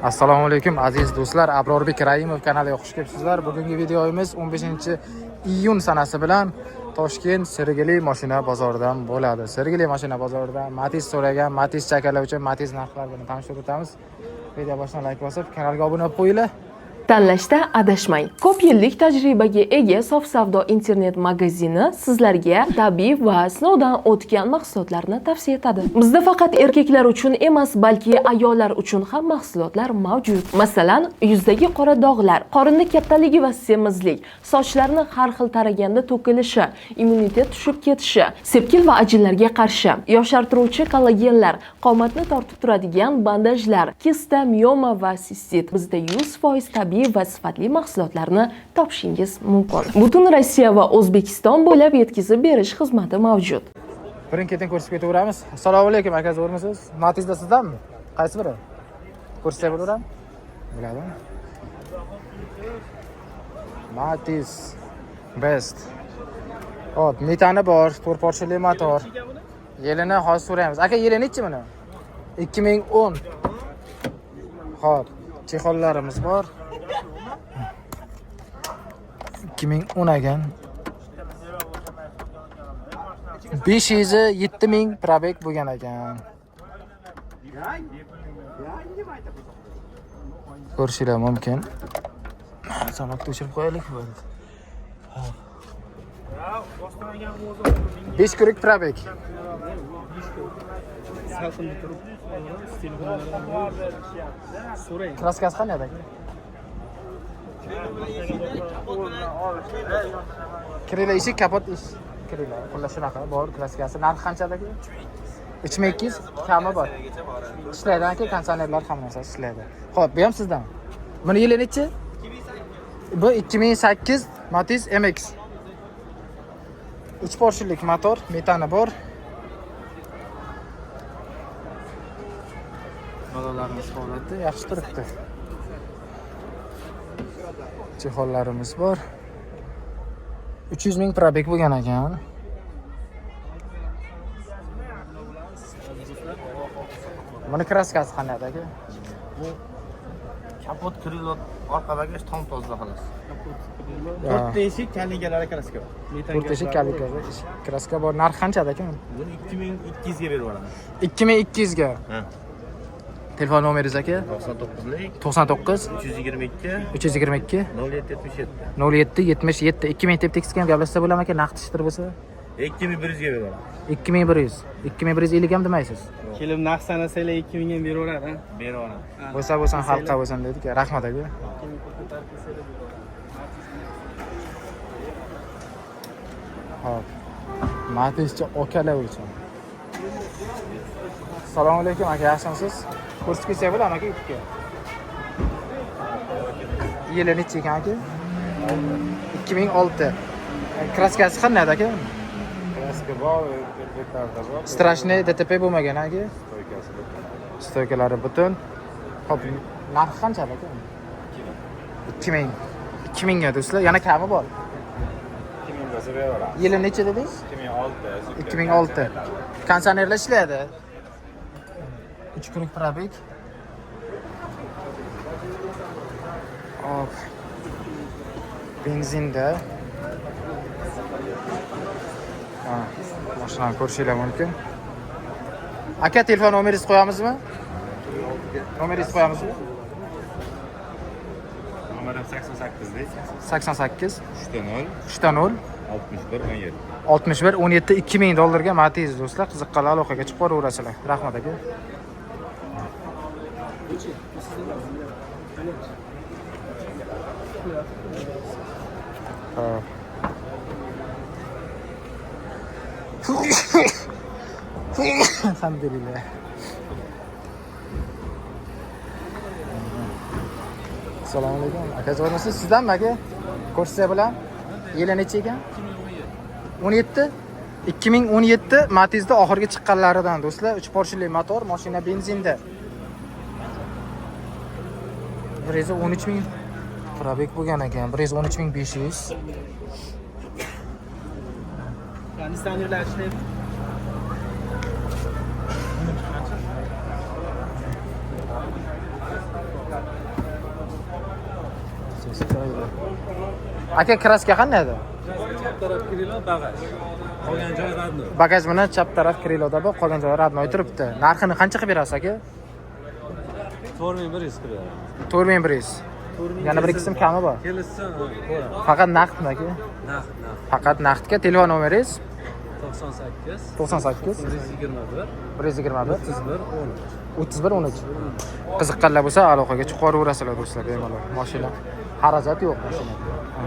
Assalomu alaykum, aziz do'stlar. Abrorbek Raimov kanaliga xush kelibsizlar. Bugungi videomiz 15-iyun sanasi bilan Toshkent Sergeli mashina bozoridan bo'ladi. Sergeli mashina bozoridan Matiz so'ragan Matiz chakalar uchun Matiz narxlari bilan tanishtirib o'tamiz. Video boshidan like bosib, kanalga obuna bo'lib qo'yinglar. Tanlashda adashmang. Ko'p yillik tajribaga ega Sof Savdo internet magazini sizlarga tabiiy va sinovdan o'tgan mahsulotlarni tavsiya etadi. Bizda faqat erkaklar uchun emas, balki ayollar uchun ham mahsulotlar mavjud. Masalan, yuzdagi qora dog'lar, qorinni kattaligi va semizlik, sochlarni har xil taraganda to'kilishi, immunitet tushib ketishi, sepkil va ajinlarga qarshi, yoshartiruvchi kollagenlar, qomatni tortib turadigan bandajlar, kista, mioma va sistit. Bizda 100% tabiiy va sifatli mahsulotlarni topishingiz mumkin. Butun Rossiya va O'zbekiston bo'ylab yetkazib berish xizmati mavjud. Birin-ketin ko'rsatib ketaveramiz. Assalomu alaykum, aka, zo'rmisiz? Matizda sizdanmi? Qaysi biri? Ko'rsatsak bo'laverami? Bo'ladimi? Matiz Best. Hop, metani bor, to'rt porshinli motor. Yilini hozir so'raymiz. Aka, yili nechi buni? 2010. Hop, чехол larimiz bor. 2010 ekan. 507 ming пробег bo'lgan ekan. Ko'rishinglar mumkin. Zamokni o'chirib qo'yaylik, bo'ldi. 5 круг пробег. Salqinda turib telefonlardan so'rang. Краска si qanday aka? Крыло, eshik, kapot, eshik. Крыло. Xullas, shunaqa bor краска si. Narxi qanchada aka? 3200, kami bor. Ishlaydi aka, konditsionerlar, hamma narsasi ishlaydi. Xo'p, bu ham sizdan. Buni yili nechi? Bu 2008 Matiz MX. 3 porshinlik motor, metani bor. Bolalarimiz holati yaxshi turibdi. Чехол larimiz bor. 300 ming пробег bo'lgan ekan. Buni краска si qanday aka? Bu kapot, крыло, orqa bagaj tom toza xolos. Ya. To'rtta eshik, kalinkalari краска bor. To'rtta eshik, kalika, eshik, краска bor. Narxi qanchada aka? Buni 2200 ga berib yuboraman. 2200 ga. Ha. Telefon nomeringiz aka? 99lik 99 322 322 0777. 07 77. 2000 deb tekstga ham gaplashsa bo'ladimi aka, naqd ishtir bo'lsa? 2100 ga berib yuboraman. 2100. 2150 ham demaysiz. Kelib naqd sanasanglar 2000 ham beraveradi, ha? Berib yuboraman. Bo'lsa bo'lsin, xalqqa bo'lsin dedik. Rahmat aka. 2000 pul ko'tarib kelsanglar beraveradi. Hop. Matizchi okalar uchun. Assalomu alaykum aka, yaxshimisiz? Ko'rsatib ketsak bo'ladimi aka YouTube'ga? Yili necha ekan aka? 2006. Краска si qanday aka? Краска bor, betarda bor. Страшный DTP bo'lmagan aka? Стойка si butun. Стойка lari butun. Hop, narxi qancha aka? 2000. 2000 ga, do'stlar, yana kami bor. 2000 bo'lsa beraveramiz. Yili necha dedingiz? 2006. 2006. Konditsionerlar ishlaydi. 3 круг пробег. Hop. Benzinda. Ha, mashinani ko'rishinglar mumkin. Aka, telefon nomeringizni qo'yamizmi? Nomeringizni qo'yamizmi? Nomerim 88lik 88 3 0 3 0 61 17. 61 17. 2000 dollarga Matiz, do'stlar, qiziqqanlar aloqaga chiqib boraverasizlar. Rahmat aka. Hop. Alhamdulillah. Assalomu alaykum. Aka, zo'rmisiz? Sizdanmi aka? Ko'rsa bilan? Yili necha ekan? 17. 2017 Matizda oxirgi chiqqanlaridan, do'stlar, 3 porshinli motor, mashina benzinda. 113 ming пробег bo'lgan ekan. 113 500. Konditsionerlar ishlaydi. Aka, краска qanday edi? Chap taraf крыло, bagaj. Qolgan joy родной. Bagaj bilan chap taraf крыло da bor, qolgan joyi родной turibdi. Narxini qancha qilib berasiz, aka? 4100 qilib beramiz. 4100. Yana bir ikki so'm kami bor. Kelishsin, ha, ko'ramiz. Faqat naqdmi, aka? Naqd, naqd. Faqat naqdga. Telefon nomeringiz? 98 98 121 121 31 13. 31 13. Qiziqqanlar bo'lsa, aloqaga chiqib yuboraverasizlar, do'stlar, bemalol. Mashina xarajat yo'q mashinada. Ha.